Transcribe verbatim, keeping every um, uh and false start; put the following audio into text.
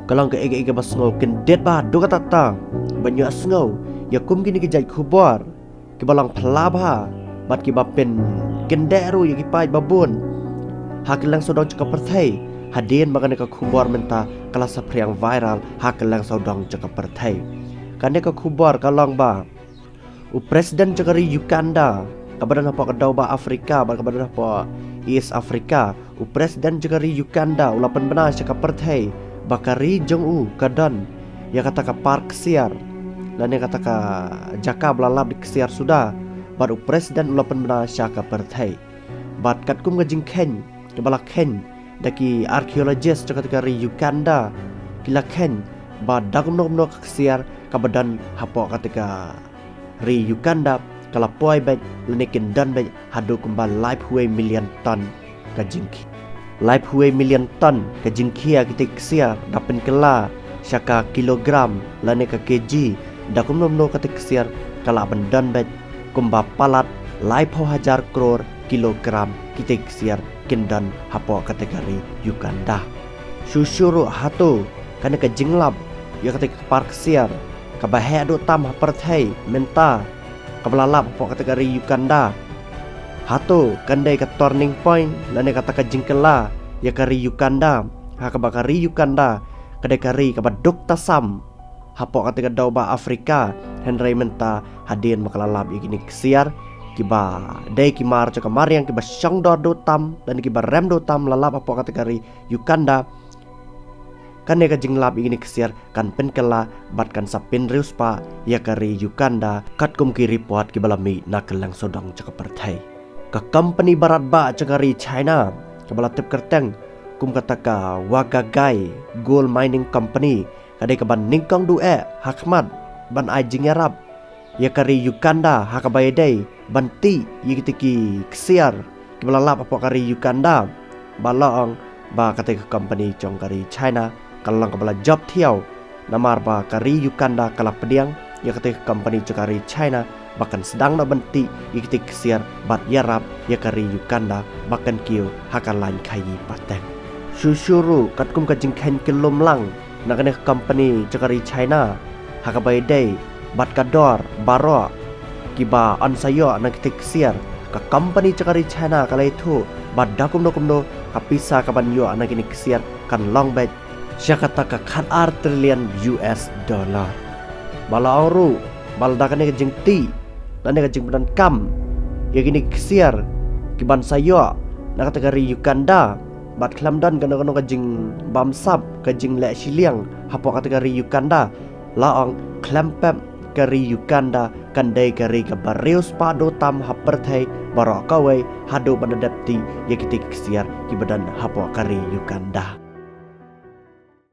Ka long kaei kaei kaba sngew kyndit bha haduh katta katta ban ïohsngew ïa kum kine ki jait khubor kiba long phylla bha bad kiba pynkyndit ruh ïa ki paid babun ha kylleng sawdong jong ka pyrthei, hadien ba kane ka khubor mynta ka la saphriang viral ha kylleng sawdong jong ka pyrthei. Kane ka khubor ka long ba u president jong ka ri Uganda, kaba don hapoh ka dewbah Afrika bad kaba don hapoh East Africa, u president jong ka ri Uganda u la pynbna sha ka pyrthei ba ka ri jong u ka don ïa kata ka park ksiar lane kata ka jaka ba la lap da ki ksiar suda, bad u president u la pynbna sha ka pyrthei. Bad katkum ka jingkheiñ kaba la kheiñ da ki archaeologist jong kata ka ri Uganda, ki la kheiñ ba da kumno kumno ka ksiar kaba don hapoh kata ka ri Uganda ka la poi beit lane kin don beit haduh kumba laiphew wei million ton ka jingkhia. Laiphew wei million ton ka jingkhia kita ki ksiar da pynkylla sha ka kilogram lane ka kg, da kumno kumno kata ka ksiar ka lah ban don beit kumba palat laiphew hajar klur kilogram kita ki ksiar kin don hapoh kata ka ri Uganda. Shuh shuh ruh hato kane ka jinglap ïa kata ka park ksiar kaba heh duh tam ha pyrthei mynta kaba la lap hapoh kata ka ri Uganda, hato kan dei ka turning point lane kata ka jingkylla ïa ka ri Uganda, ha kaba ka ri Uganda ka dei ka ri kaba duk tasam hapoh kata ka dewbah Afrika, hynrei mynta hadien ba ka la lap ïa kine ki ksiar kiba dei ki mar jong ka mariang kiba shongdor duh tam lane kiba rem duh tam la lap hapoh kata ka ri Uganda, kane ka jinglap ïa kine ki ksiar kan pynkylla bad kan sa pynriewspah ïa ka ri Uganda katkum ki report kiba la mih na kylleng sawdong jong ka pyrthei. Ka company barat bah jong ka ri China kaba la tip kyrteng kum kata ka Wagagai Gold Mining Company ka dei kaba nyngkong duh eh ha khmat ban ai jingïarap ïa ka ri Uganda ha kaba ïadei ban tih ïa kita ki ksiar kiba la lap hapoh ka ri Uganda. Ba la ong ba kata ka company jong ka ri China ka long kaba la jop thiaw, namar ba ka ri Uganda ka la pdiang ïa kata ka company jong ka ri China ba kan sdang noh ban tih ïa kita ki ksiar bad ïarap ïa ka ri Uganda ba kan kiew ha ka lain khaïi pateng. Shuh shuh ruh katkum ka jingkheiñ kyllum lang na kane ka company jong ka ri China ha kaba ïadei bad ka dor baroh kiba yn sa ïoh na kita ki ksiar, ka company jong ka ri China ka la ïathuh ba da kumno kumno ka pisa kaban ïoh na kine ki ksiar kan long beit sha kata ka khat ar trillion U S dollar. Ba la ong ruh ba lada kane ka jingtih lane ka jingpyndonkam ïa kine ki ksiar kiban sa ïoh na kata ka ri Uganda bad khlem don kano kano ka jingbamsap, ka jingleh shiliang hapoh kata ka ri Uganda, la ong khlem pep ka ri Uganda kan dei ka ri kaba riewspah duh tam ha pyrthei baroh kawei haduh ban da dep tih ïa kita ki ksiar kiba don hapoh ka ri Uganda.